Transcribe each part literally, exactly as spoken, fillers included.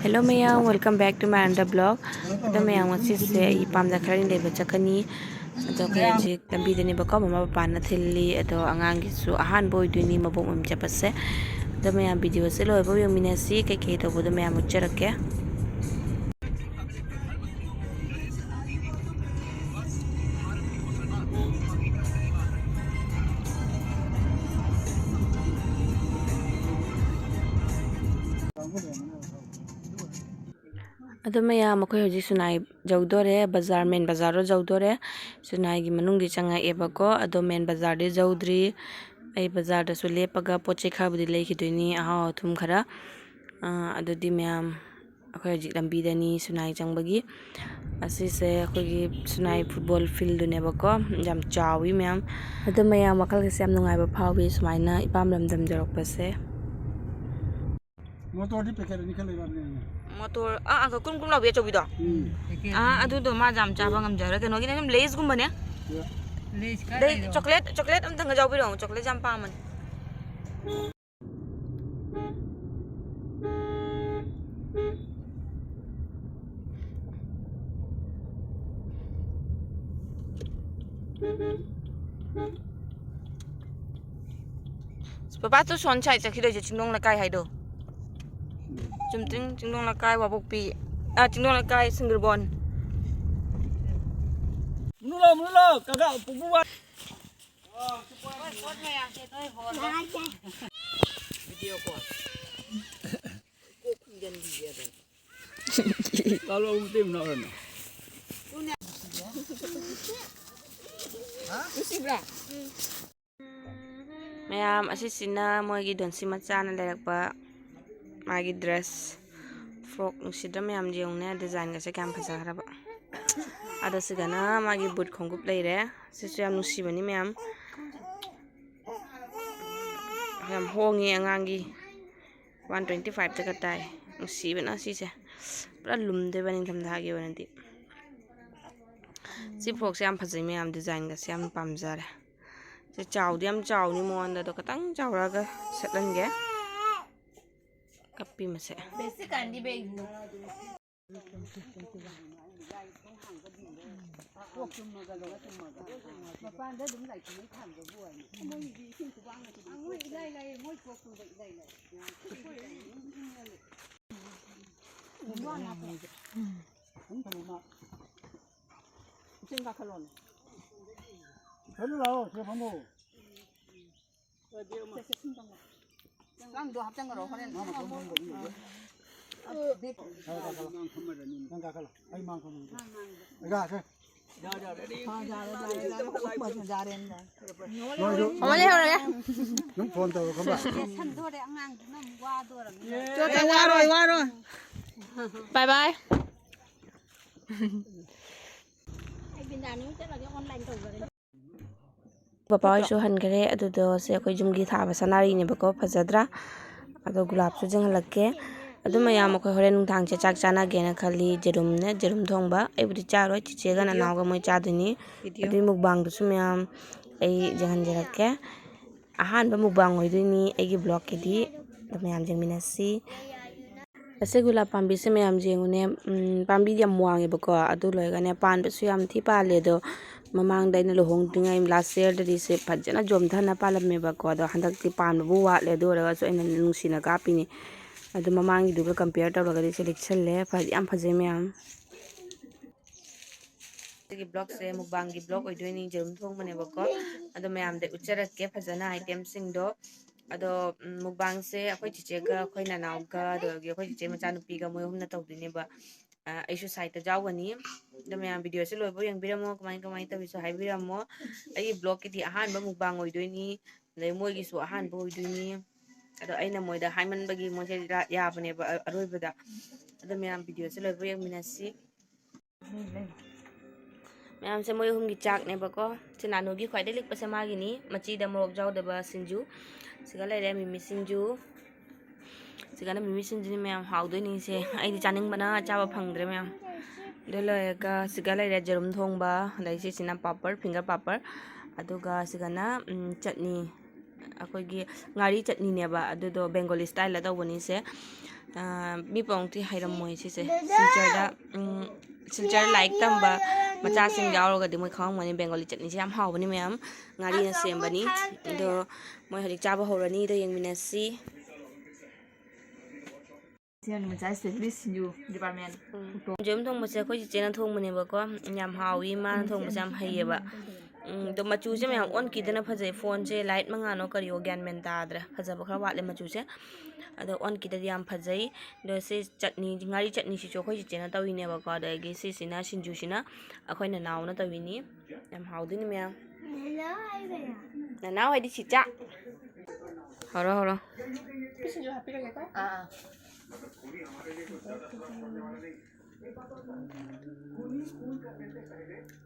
Hello ꯃꯌꯥꯝ, welcome back to my another vlog. ꯑꯗꯣ ꯃꯌꯥꯝ, ꯉꯁꯤꯁꯦ ꯑꯩ ꯄꯥꯝꯗ ꯈꯔꯅꯤ ꯂꯩꯕ ꯆꯠꯀꯅꯤ꯫ ꯑꯗꯣ ꯑꯩꯈꯣꯏ ꯍꯧꯖꯤꯛ ꯂꯝꯕꯤꯗꯅꯦꯕꯀꯣ, ꯃꯃꯥ ꯄꯄꯥꯅ ꯊꯤꯜꯂꯤ꯫ ꯑꯗꯣ ꯑꯉꯥꯡꯒꯤꯁꯨ ꯑꯍꯥꯟꯕ ꯑꯣꯏꯗꯣꯏꯅꯤ ꯃꯕꯣꯛ ꯃꯌꯨꯝ ꯆꯠꯄꯁꯦ꯫ ꯑꯗꯣ ꯃꯌꯥꯝ, ꯚꯤꯗꯤꯑꯣꯁꯦ ꯂꯣꯏꯐꯥꯎ ꯌꯦꯡꯃꯤꯟꯅꯁꯤ, ꯀꯩꯀꯩ ꯇꯧꯕꯗꯣ ꯃꯌꯥꯝ ꯎꯠꯆꯔꯛꯀꯦ꯫ ꯑꯗꯣ ꯃꯌꯥꯝ, ꯑꯩꯈꯣꯏ ꯍꯧꯖꯤꯛ ꯁꯨꯅꯥꯏ ꯌꯧꯗꯣꯔꯦ, ꯕꯖꯥꯔ, ꯃꯦꯟ ꯕꯖꯥꯔꯗꯣ ꯌꯧꯗꯣꯔꯦ꯫ ꯁꯨꯅꯥꯏꯒꯤ ꯃꯅꯨꯡꯗꯤ ꯆꯪꯉꯛꯑꯦꯕꯀꯣ, ꯑꯗꯣ ꯃꯦꯟ ꯕꯖꯥꯔꯗꯤ ꯌꯧꯗ꯭ꯔꯤ꯫ ꯑꯩ ꯕꯖꯥꯔꯗꯁꯨ ꯂꯦꯞꯄꯒ ꯄꯣꯠ ꯆꯩ ꯈꯔꯕꯨꯗꯤ ꯂꯩꯈꯤꯗꯣꯏꯅꯤ, ꯑꯍꯥꯎ ꯑꯊꯨꯝ ꯈꯔ꯫ ꯑꯥ, ꯑꯗꯨꯗꯤ ꯃꯌꯥꯝ, ꯑꯩꯈꯣꯏ ꯍꯧꯖꯤꯛ ꯂꯝꯕꯤꯗꯅꯤ ꯁꯨꯅꯥꯏ ꯆꯪꯕꯒꯤ꯫ ꯑꯁꯤꯁꯦ ꯑꯩꯈꯣꯏꯒꯤ ꯁꯨꯅꯥꯏ ꯐꯨꯠꯕꯣꯜ ꯐꯤꯜꯗꯨꯅꯦꯕꯀꯣ, ꯌꯥꯝ ꯆꯥꯎꯋꯤ ꯃꯌꯥꯝ꯫ ꯑꯗꯣ ꯃꯌꯥꯝ, ꯋꯥꯈꯜꯒꯁꯦ ꯌꯥꯝ ꯅꯨꯡꯉꯥꯏꯕ ꯐꯥꯎꯏ ꯁꯨꯃꯥꯏꯅ ꯏꯄꯥꯝ ꯂꯝꯗꯝꯖꯔꯛꯄꯁꯦ꯫ ꯃꯣꯇꯣꯔꯗꯤ ꯄꯦꯀꯦꯠ ꯑꯅꯤꯈꯛ ꯂꯩꯔꯛꯑꯕꯅꯦ꯫ ꯃꯣꯇꯣꯔ, ꯑꯥ, ꯑꯪꯀꯜ, ꯀꯨꯝ ꯀꯨꯝ ꯂꯥꯎꯕꯤ ꯑꯆꯧꯕꯤꯗꯣ? ꯎꯝ꯫ ꯑꯥ, ꯑꯗꯨꯗꯣ ꯃꯥ ꯌꯥꯝ ꯆꯥꯕ ꯉꯝꯖꯔꯣꯏ꯫ ꯀꯩꯅꯣꯒꯤꯅꯦ, ꯁꯨꯝ ꯂꯦꯁꯀꯨꯝꯕꯅꯦ꯫ ꯂꯦꯁ ꯈꯔ ꯑꯗꯩ ꯂꯩꯔꯣ꯫ ꯆꯣꯀ꯭ꯂꯦꯠ, ꯆꯣꯀ꯭ꯂꯦꯠ ꯑꯝꯇꯪꯒ ꯌꯥꯎꯕꯤꯔꯛꯑꯣ, ꯆꯣꯀ꯭ꯂꯦꯠ ꯌꯥꯝ ꯄꯥꯝꯕꯅꯦ꯫ ꯄꯄꯥ, ꯇꯨ ꯁꯣꯟ ꯁꯥꯏ ꯆꯠꯈꯤꯗꯣꯏꯁꯦ ꯆꯤꯡꯗꯣꯡ ꯂꯩꯀꯥꯏ ꯍꯥꯏꯗꯣ꯫ ꯆꯨꯝꯗ꯭ꯔꯤꯡ ꯆꯤꯡꯗꯣꯡ ꯂꯩꯀꯥꯏ ꯋꯥꯕꯣꯛꯄꯤ, ꯑ, ꯆꯤꯡꯗꯣꯡ ꯂꯩꯀꯥꯏ ꯁꯤꯡꯒ꯭ꯔꯕꯣꯟ꯫ ꯃꯨꯅꯨ ꯂꯥꯎ, ꯃꯨꯅꯨ ꯂꯥꯎ, ꯀꯀꯥ, ꯄꯨꯄꯨ ꯋꯥ-, ꯂꯥꯎ, ꯂꯥꯎ, ꯃꯇꯩ ꯃꯅꯥꯎ ꯑꯣꯏꯔꯝꯃꯦ꯫ ꯅꯨꯡꯁꯤꯕ꯭ꯔꯥ? ꯃꯌꯥꯝ, ꯑꯁꯤꯁꯤꯅ ꯃꯣꯏꯒꯤ ꯗꯣꯟꯁꯤ ꯃꯆꯥꯅ ꯂꯩꯔꯛꯄ ꯃꯥꯒꯤ ꯗ꯭ꯔꯦꯁ, ꯐ꯭ꯔꯣꯛ꯫ ꯅꯨꯡꯁꯤꯗ꯭ꯔꯥ ꯃꯌꯥꯝ? ꯌꯦꯡꯉꯨꯅꯦ, ꯗꯤꯖꯥꯏꯟꯒꯁꯦ ꯀꯌꯥꯝ ꯐꯖꯈ꯭ꯔꯕ꯫ ꯑꯗꯣ ꯁꯤꯗꯅ ꯃꯥꯒꯤ ꯕꯨꯠ ꯈꯣꯡꯎꯞ ꯂꯩꯔꯦ꯫ ꯁꯤꯁꯨ ꯌꯥꯝ ꯅꯨꯡꯁꯤꯕꯅꯤ ꯃꯌꯥꯝ꯫ ꯌꯥꯝ ꯍꯣꯡꯉꯦ ꯑꯉꯥꯡꯒꯤ꯫ One twenty five ꯇꯒ ꯇꯥꯏ꯫ ꯅꯨꯡꯁꯤꯕꯅ ꯁꯤꯁꯦ꯫ ꯄꯨꯔꯥ ꯂꯨꯝꯗꯣꯏꯕ ꯅꯤꯡꯊꯝꯊꯥꯒꯤ ꯑꯣꯏꯅꯗꯤ꯫ ꯁꯤ ꯐ꯭ꯔꯣꯛꯁꯦ ꯌꯥꯝ ꯐꯖꯩ ꯃꯌꯥꯝ, ꯗꯤꯖꯥꯏꯟꯒꯁꯦ ꯌꯥꯝ ꯄꯥꯝꯖꯔꯦ꯫ ꯁꯤ ꯆꯥꯎꯗꯤ ꯌꯥꯝ ꯆꯥꯎꯅꯤ ꯃꯉꯣꯟꯗ, ꯑꯗꯣ ꯈꯤꯇꯪ ꯆꯥꯎꯔꯛꯑꯒ ꯁꯦꯠꯍꯟꯒꯦ꯫ ꯀꯞꯄꯤ ꯃꯁꯦ꯫ ꯁꯤꯀꯥꯟꯗꯤ ꯕꯦꯒꯗꯣ꯫ ꯃꯄꯥꯟꯗ ꯑꯗꯨꯝ ꯂꯥꯏꯐꯝ ꯊꯥꯟꯕꯕꯨ ꯍꯥꯏꯅꯤ꯫ ꯃꯣꯏꯒꯤꯗꯤ ꯏꯁꯤꯡ ꯈꯨꯕꯥꯡ ꯑꯗꯨꯗꯤ ꯃꯣꯏ ꯏꯂꯥꯏ ꯂꯥꯏꯌꯦ, ꯃꯣꯏ ꯊꯣꯛꯄꯗ ꯏꯂꯥꯏ ꯂꯥꯏ꯫ ꯏꯁꯤꯡ ꯀꯥꯈꯠꯂꯣꯅꯦ꯫ ꯀꯩꯅꯣ ꯂꯥꯛꯑꯣ, ꯁꯤꯗ ꯐꯝꯃꯣ꯫ ꯅꯪꯗꯣ ꯍꯥꯞꯆꯟꯈ꯭ꯔꯣ ꯍꯣꯔꯦꯟ꯫ ꯅꯪ ꯀꯥꯈꯠꯂꯣ, ꯑꯩ ꯃꯥꯡ ꯐꯝꯃꯒꯦ꯫ ꯑꯃ ꯂꯩꯍꯧꯔꯒꯦ꯫ ꯅꯪ ꯐꯣꯟ ꯇꯧꯔꯣ ꯈꯪꯕ꯭ꯔꯥ? ꯁꯟꯗꯣꯔꯦ ꯑꯉꯥꯡꯗꯨꯅ ꯑꯃꯨꯛ ꯋꯥꯗꯣꯔꯝꯅꯤ꯫ ꯋꯥꯔꯣꯏ ꯋꯥꯔꯣꯏ꯫ ꯕꯥꯏ ꯕꯥꯏ꯫ ꯑꯩ ꯕꯤꯟꯗꯥꯅꯤ ꯆꯠꯂꯒꯦ ꯑꯣꯟꯂꯥꯏꯟ ꯇꯧꯖꯔꯦ꯫ ꯄꯄꯥ ꯍꯣꯏꯁꯨ ꯍꯟꯈ꯭ꯔꯦ꯫ ꯑꯗꯨꯗꯣ ꯁꯦ ꯑꯩꯈꯣꯏ ꯌꯨꯝꯒꯤ ꯊꯥꯕ ꯁꯅꯥꯔꯤꯅꯦꯕꯀꯣ, ꯐꯖꯗ꯭ꯔꯥ? ꯑꯗꯣ ꯒꯨꯂꯥꯞꯁꯨ ꯌꯦꯡꯍꯜꯂꯛꯀꯦ꯫ ꯑꯗꯨ ꯃꯌꯥꯝ ꯑꯩꯈꯣꯏ ꯍꯣꯔꯦꯟ ꯅꯨꯡꯗꯥꯡꯁꯦ ꯆꯥꯛ ꯆꯥꯅꯒꯦꯅ ꯈꯜꯂꯤ꯫ ꯖꯦꯔꯨꯝꯅꯦ, ꯖꯦꯔꯨꯝ ꯊꯣꯡꯕ꯫ ꯑꯩꯕꯨꯗꯤ ꯆꯥꯔꯣꯏ, ꯆꯤꯆꯦꯒ ꯅꯅꯥꯎꯒ ꯃꯣꯏ ꯆꯥꯗꯣꯏꯅꯤ꯫ ꯑꯗꯨꯏ ꯃꯨꯛꯕꯥꯡꯗꯨꯁꯨ ꯃꯌꯥꯝ ꯑꯩ ꯌꯦꯡꯍꯟꯖꯔꯛꯀꯦ꯫ ꯑꯍꯥꯟꯕ ꯃꯨꯛꯕꯥꯡ ꯑꯣꯏꯗꯣꯏꯅꯤ ꯑꯩꯒꯤ ꯕ꯭ꯂꯣꯛꯀꯤꯗꯤ꯫ ꯑꯗꯨ ꯃꯌꯥꯝ ꯌꯦꯡꯃꯤꯟꯅꯁꯤ꯫ ꯑꯁꯤ ꯒꯨꯂꯥꯞ ꯄꯥꯝꯕꯤꯁꯦ ꯃꯌꯥꯝ ꯌꯦꯡꯉꯨꯅꯦ꯫ ꯎꯝ, ꯄꯥꯝꯕꯤꯗꯤ ꯌꯥꯝ ꯋꯥꯡꯉꯦꯕꯀꯣ꯫ ꯑꯗꯨ ꯂꯣꯏꯔꯒꯅꯦ, ꯄꯥꯟꯕꯁꯨ ꯌꯥꯝ ꯊꯤ ꯄꯥꯜꯂꯦ꯫ ꯑꯗꯣ ꯃꯃꯥꯡꯗ ꯑꯩꯅ ꯂꯨꯍꯣꯡꯗ꯭ꯔꯤꯉꯩ ꯂꯥꯁ ꯌꯔꯗꯗꯤ ꯁꯦ ꯐꯖꯅ ꯆꯣꯝꯊꯅ ꯄꯥꯜꯂꯝꯃꯦꯕꯀꯣ꯫ ꯑꯗꯣ ꯍꯟꯗꯛꯇꯤ ꯄꯥꯟꯕꯕꯨ ꯋꯥꯠꯂꯦ꯫ ꯑꯗꯨ ꯑꯣꯏꯔꯒꯁꯨ ꯑꯩꯅ ꯅꯨꯡꯁꯤꯅ ꯀꯥꯞꯄꯤꯅꯤ꯫ ꯑꯗꯣ ꯃꯃꯥꯡꯒꯤꯗꯨꯒ ꯀꯝꯄꯤꯌꯔ ꯇꯧꯔꯒꯗꯤ ꯁꯦ ꯂꯤꯛꯁꯜꯂꯦ꯫ ꯐ-, ꯌꯥꯝ ꯐꯖꯩ ꯃꯌꯥꯝ꯫ ꯑꯩꯒꯤ ꯕ꯭ꯂꯣꯛꯁꯦ ꯃꯨꯛꯕꯥꯡꯒꯤ ꯕ꯭ꯂꯣꯛ ꯑꯣꯏꯗꯣꯏꯅꯤ, ꯖꯦꯔꯨꯝ ꯊꯣꯡꯕꯅꯦꯕꯀꯣ꯫ ꯑꯗꯣ ꯃꯌꯥꯝꯗ ꯎꯠꯆꯔꯛꯀꯦ ꯐꯖꯅ ꯑꯥꯏꯇꯦꯝꯁꯤꯡꯗꯣ꯫ ꯑꯗꯣ, ꯎꯝ, ꯃꯨꯛꯕꯥꯡꯁꯦ ꯑꯩꯈꯣꯏ ꯆꯤꯆꯦꯒ, ꯑꯩꯈꯣꯏ ꯅꯅꯥꯎꯒ, ꯑꯗꯨꯗꯒꯤ ꯑꯩꯈꯣꯏ ꯆꯤꯆꯦ ꯃꯆꯥꯅꯨꯄꯤꯒ, ꯃꯣꯏ ꯑꯍꯨꯝꯅ ꯇꯧꯗꯣꯏꯅꯦꯕ꯫ ꯑ, ꯑꯩꯁꯨ ꯁꯥꯏꯠꯇ ꯌꯥꯎꯒꯅꯤ꯫ ꯑꯗꯣ ꯃꯌꯥꯝ ꯚꯤꯗꯤꯑꯣꯁꯦ ꯂꯣꯏꯕꯧ ꯌꯦꯡꯕꯤꯔꯝꯃꯣ, ꯀꯃꯥꯏ ꯀꯃꯥꯏꯅ ꯇꯧꯔꯤꯁꯨ ꯍꯥꯏꯕꯤꯔꯝꯃꯣ꯫ ꯑꯩꯒꯤ ꯕ꯭ꯂꯣꯛꯀꯤꯗꯤ ꯑꯍꯥꯟꯕ ꯃꯨꯛꯕꯥꯡ ꯑꯣꯏꯗꯣꯏꯅꯤ, ꯑꯗꯩ ꯃꯣꯏꯒꯤꯁꯨ ꯑꯍꯥꯟꯕ ꯑꯣꯏꯗꯣꯏꯅꯤ꯫ ꯑꯗꯣ ꯑꯩꯅ ꯃꯣꯏꯗ ꯍꯥꯏꯃꯟꯕꯒꯤ ꯃꯣꯏꯁꯦ ꯌꯥ-, ꯌꯥꯕꯅꯦꯕ ꯑ-, ꯑꯔꯣꯏꯕꯗ꯫ ꯑꯗꯣ ꯃꯌꯥꯝ ꯚꯤꯗꯤꯑꯣꯁꯦ ꯂꯣꯏꯕꯧ ꯌꯦꯡꯃꯤꯟꯅꯁꯤ꯫ ꯃꯌꯥꯝꯁꯦ ꯃꯣꯏ ꯑꯍꯨꯝꯒꯤ ꯆꯥꯛꯅꯦꯕꯀꯣ꯫ ꯁꯤ ꯅꯥꯅꯨꯒꯤ ꯈ꯭ꯋꯥꯏꯗꯩ ꯂꯤꯛꯄꯁꯦ ꯃꯥꯒꯤꯅꯤ꯫ ꯃꯆꯤꯗ ꯃꯣꯔꯣꯛ ꯌꯥꯎꯗꯕ ꯁꯤꯡꯖꯨ꯫ ꯁꯤꯒ ꯂꯩꯔꯦ ꯃꯤꯃꯤ ꯁꯤꯡꯖꯨ꯫ ꯁꯤꯒꯅ ꯃꯤꯃꯤ ꯁꯤꯡꯖꯨꯅꯤ ꯃꯌꯥꯝ, ꯍꯥꯎꯗꯣꯏꯅꯤꯁꯦ꯫ ꯑꯩꯗꯤ ꯆꯥꯅꯤꯡꯕꯅ ꯆꯥꯕ ꯐꯪꯗ꯭ꯔꯦ ꯃꯌꯥꯝ꯫ ꯑꯗꯨ ꯂꯣꯏꯔꯒ ꯁꯤꯒ ꯂꯩꯔꯦ ꯖꯦꯔꯨꯝ ꯊꯣꯡꯕ, ꯑꯗꯩ ꯁꯤꯁꯤꯅ ꯄꯥꯄꯔ, ꯐꯤꯡꯒꯔ ꯄꯥꯄꯔ, ꯑꯗꯨꯒ ꯁꯤꯒꯅ, ꯎꯝ, ꯆꯠꯅꯤ꯫ ꯑꯩꯈꯣꯏꯒꯤ ꯉꯥꯔꯤ ꯆꯠꯅꯤꯅꯦꯕ, ꯑꯗꯨꯗꯣ ꯕꯦꯡꯒꯣꯂꯤ ꯁ꯭ꯇꯥꯏꯜꯗ ꯇꯧꯕꯅꯤꯁꯦ꯫ ꯑꯥ, ꯃꯤ ꯄꯥꯎꯃꯨꯛꯇꯤ ꯍꯩꯔꯝꯃꯣꯏ ꯁꯤꯁꯦ꯫ ꯁꯤꯜꯆꯔꯗ, ꯎꯝ, ꯁꯤꯜꯆꯔ ꯂꯥꯏꯔꯤꯛ ꯇꯝꯕ ꯃꯆꯥꯁꯤꯡ ꯌꯥꯎꯔꯒꯗꯤ ꯃꯣꯏ ꯈꯪꯉꯝꯒꯅꯤ, ꯕꯦꯡꯒꯣꯂꯤ ꯆꯠꯅꯤꯁꯦ ꯌꯥꯝ ꯍꯥꯎꯕꯅꯤ ꯃꯌꯥꯝ꯫ ꯉꯥꯔꯤꯅ ꯁꯦꯝꯕꯅꯤ꯫ ꯑꯗꯣ ꯃꯣꯏ ꯍꯧꯖꯤꯛ ꯆꯥꯕ ꯍꯧꯔꯅꯤ, ꯑꯗꯣ ꯌꯦꯡꯃꯤꯟꯅꯁꯤ꯫ ꯁꯤ ꯉꯁꯥꯏ specialist ꯁꯤꯡꯖꯨ department꯫ ꯎꯝ꯫ ꯌꯦꯔꯨꯝ ꯊꯣꯡꯕꯁꯦ ꯑꯩꯈꯣꯏ ꯆꯤꯆꯦꯅ ꯊꯣꯡꯕꯅꯦꯕꯀꯣ꯫ ꯌꯥꯝ ꯍꯥꯎꯏ, ꯃꯥꯅ ꯊꯣꯡꯕꯁꯦ ꯌꯥꯝ ꯍꯩꯌꯦꯕ꯫ ꯎꯝ, ꯑꯗꯣ ꯃꯆꯨꯁꯦ ꯃꯌꯥꯝ ꯑꯣꯟꯈꯤꯗꯅ ꯐꯖꯩ꯫ ꯐꯣꯟꯁꯦ light ꯃꯉꯥꯅꯣ ꯀꯔꯤꯌꯣ ꯒ꯭ꯌꯥꯟ ꯃꯦꯟ ꯇꯥꯗ꯭ꯔꯦ꯫ ꯐꯖꯕ ꯈꯔ ꯋꯥꯠꯂꯦ ꯃꯆꯨꯁꯦ꯫ ꯑꯗꯣ ꯑꯣꯟꯈꯤꯗꯗꯤ ꯌꯥꯝ ꯐꯖꯩ꯫ ꯑꯗꯣ ꯁꯤ ꯆꯠꯅꯤ, ꯉꯥꯔꯤ ꯆꯠꯅꯤꯁꯤꯁꯨ ꯑꯩꯈꯣꯏ ꯆꯤꯆꯦꯅ ꯇꯧꯔꯤꯅꯦꯕꯀꯣ꯫ ꯑꯗꯒꯤ ꯁꯤꯁꯤꯅ, ꯁꯤꯡꯖꯨꯁꯤꯅ ꯑꯩꯈꯣꯏ ꯅꯅꯥꯎꯅ ꯇꯧꯔꯤꯅꯤ꯫ ꯌꯥꯝ ꯍꯥꯎꯗꯣꯏꯅꯤ ꯃꯌꯥꯝ꯫ ꯅꯅꯥꯎ ꯍꯥꯏꯗꯤ ꯆꯤꯆꯥ꯫ ꯍꯧꯔꯣ, ꯍꯧꯔꯣ꯫ ꯁꯤꯡꯖꯨ ꯍꯥꯞꯄꯤꯔꯒꯦꯀꯣ꯫ ꯑꯥ, ꯑꯥ꯫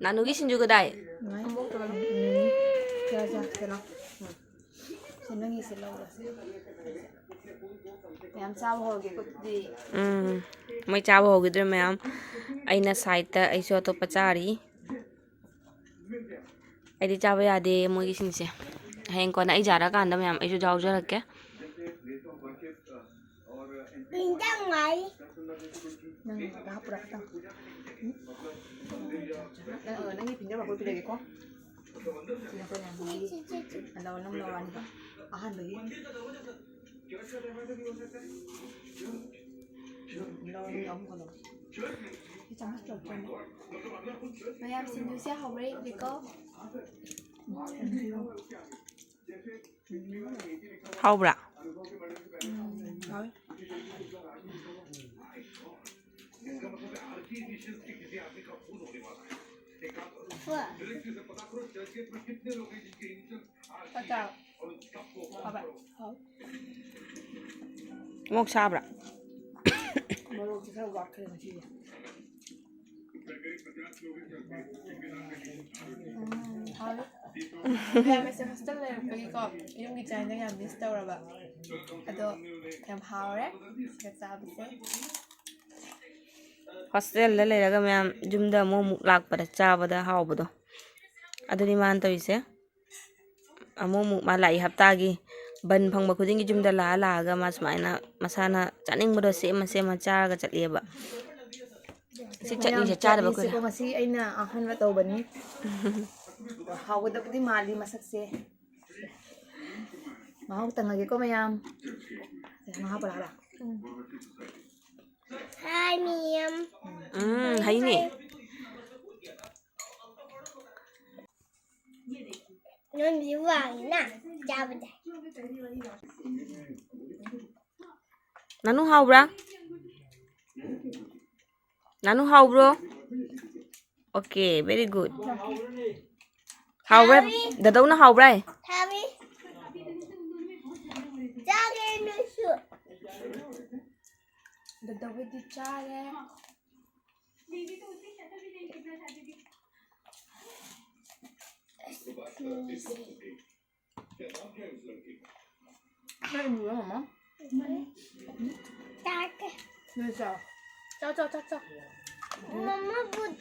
ꯅꯥꯅꯨꯒꯤ ꯁꯤꯡꯖꯨ ꯀꯗꯥꯏ? ꯅꯨꯡꯉꯥꯏ꯫ ꯎꯝ꯫ ꯆꯥ, ꯆꯥ, ꯀꯩꯅꯣ꯫ ꯎꯝ꯫ ꯁꯤ ꯅꯪꯒꯤꯁꯦ ꯂꯧꯔꯣ꯫ ꯃꯌꯥꯝ ꯆꯥꯕ ꯍꯧꯔꯒꯦꯀꯣ ꯑꯗꯨꯗꯤ꯫ ꯎꯝ꯫ ꯃꯣꯏ ꯆꯥꯕ ꯍꯧꯈꯤꯗ꯭ꯔꯦ ꯃꯌꯥꯝ꯫ ꯑꯩꯅ side ꯇ ꯑꯩꯁꯨ ꯑꯇꯣꯞꯄ ꯆꯥꯔꯤ꯫ ꯑꯩꯗꯤ ꯆꯥꯕ ꯌꯥꯗꯦ ꯃꯣꯏꯒꯤꯁꯤꯡꯁꯦ꯫ ꯍꯌꯦꯡ ꯀꯣꯟꯅ ꯑꯩ ꯌꯥꯔꯀꯥꯟꯗ ꯃꯌꯥꯝ ꯑꯩꯁꯨ ꯌꯥꯎꯖꯔꯛꯀꯦ꯫ ꯏꯟꯖꯥꯡ ꯉꯥꯏ꯫ ꯅꯪ ꯉꯥꯛꯇ ꯍꯥꯞꯄꯨꯔꯥ ꯈꯤꯇꯪ? ꯎꯝ? ꯅꯪ, ꯑ, ꯅꯪꯒꯤ finger ꯃꯈꯨꯠ ꯄꯤꯔꯒꯦꯀꯣ꯫ ꯁꯤ ꯅꯈꯣꯏ ꯃꯌꯥꯝꯒꯤ ꯑꯅꯧ ꯑꯅꯧ ꯂꯧꯔꯅꯤꯕ꯫ ꯑꯍꯥꯟꯕꯒꯤ ꯂꯧꯔꯅꯤ ꯑꯍꯨꯝꯒ ꯂꯧꯔꯅꯤ꯫ ꯁꯤ ꯆꯥꯃꯁ ꯇꯧꯔꯛꯇ꯭ꯔꯅꯦ꯫ ꯃꯌꯥꯝ ꯁꯤꯡꯖꯨꯁꯦ ꯍꯥꯎꯕ꯭ꯔꯥ ꯌꯦꯡꯕꯤꯀꯣ꯫ ꯍꯥꯎꯕ꯭ꯔꯥ? ꯎꯝ, ꯍꯥꯎꯋꯤ꯫ ꯆꯥꯛ ꯆꯥꯔꯕꯣ? ꯍꯥꯎꯕ꯭ꯔꯥ? ꯍꯥꯎꯋꯤ꯫ ꯃꯣꯔꯣꯛ ꯁꯥꯕ꯭ꯔꯥ? ꯃꯣꯔꯣꯛꯁꯦ ꯈꯔ ꯋꯥꯠꯈ꯭ꯔꯦ ꯉꯁꯤꯁꯦ꯫ ꯎꯝ, ꯍꯥꯎꯋꯤ꯫ ꯃꯌꯥꯝ ꯑꯩꯁꯦ hostel ꯂꯩꯔꯛꯄꯒꯤꯀꯣ, ꯌꯨꯝꯒꯤ ꯆꯥꯛ ꯏꯟꯖꯥꯡ ꯌꯥꯝ miss ꯇꯧꯔꯕ꯫ ꯑꯗꯣ ꯌꯥꯝ ꯍꯥꯎꯔꯦ ꯁꯤꯒ ꯆꯥꯕꯁꯦ꯫ Hostel ꯗ ꯂꯩꯔꯒ ꯃꯌꯥꯝ ꯌꯨꯝꯗ ꯑꯃꯨꯛ ꯑꯃꯨꯛ ꯂꯥꯛꯄꯗ ꯆꯥꯕꯗ ꯍꯥꯎꯕꯗꯣ꯫ ꯑꯗꯨꯅꯤ ꯃꯥꯅ ꯇꯧꯔꯤꯁꯦ꯫ ꯑꯃꯨꯛ ꯑꯃꯨꯛ ꯃꯥ ꯂꯥꯛꯏ ꯍꯞꯇꯥꯒꯤ꯫ ꯕꯟ ꯐꯪꯕ ꯈꯨꯗꯤꯡꯒꯤ ꯌꯨꯝꯗ ꯂꯥꯛꯑ ꯂꯥꯛꯑꯒ ꯃꯥ ꯁꯨꯃꯥꯏꯅ ꯃꯁꯥꯅ ꯆꯥꯅꯤꯡꯕꯗꯣ ꯁꯦꯝꯃ ꯁꯦꯝꯃ ꯆꯥꯔꯒ ꯆꯠꯂꯦꯕ꯫ ꯁꯤ ꯆꯠꯅꯤꯁꯦ ꯃꯌꯥꯝ ꯆꯥꯗꯕ ꯀꯨꯏꯔꯦ꯫ ꯆꯠꯂꯤꯁꯤꯀꯣ ꯉꯁꯤ ꯑꯩꯅ ꯑꯍꯥꯟꯕ ꯇꯧꯕꯅꯤ꯫ ꯍꯥꯎꯒꯗꯕꯗꯤ ꯃꯥꯜꯂꯤ ꯃꯁꯛꯁꯦ꯫ ꯃꯍꯥꯎ ꯇꯪꯉꯒꯦꯀꯣ ꯃꯌꯥꯝ꯫ ꯁꯦ, ꯉꯥ ꯍꯥꯞꯄ ꯂꯥꯛꯑꯣꯔꯥ? ꯍꯥꯏ ꯃꯤꯌꯥꯝ꯫ ꯎꯝ, ꯍꯩꯅꯦ꯫ ꯅꯪꯗꯤ ꯋꯥꯡꯉꯤꯅ ꯆꯥꯕꯗ꯫ ꯅꯥꯅꯨ ꯍꯥꯎꯕ꯭ꯔꯥ? ꯅꯥꯅꯨ ꯍꯥꯎꯕ꯭ꯔꯣ? Okay, very good. ꯍꯥꯎꯕ꯭ꯔꯥ? ꯍꯥꯎꯋꯤ꯫ ꯗꯗꯧꯅ ꯍꯥꯎꯕ꯭ꯔꯥ? ꯍꯥꯎꯋꯤ꯫ ꯆꯥꯒꯦ ꯅꯣꯏꯁꯨ꯫ ꯗꯗꯧꯒꯤꯗꯤ ꯆꯥꯔꯦ꯫ ꯅꯪ ꯏꯔꯨꯔꯣ, ꯃꯃꯥ꯫ ꯆꯥꯛꯀꯦ꯫ ꯅꯣꯏ ꯆꯥꯎ꯫ ꯆꯥꯎ, ꯆꯥꯎ, ꯆꯥꯎ, ꯆꯥꯎ꯫ ꯃꯃꯥ ꯕꯨꯠ꯫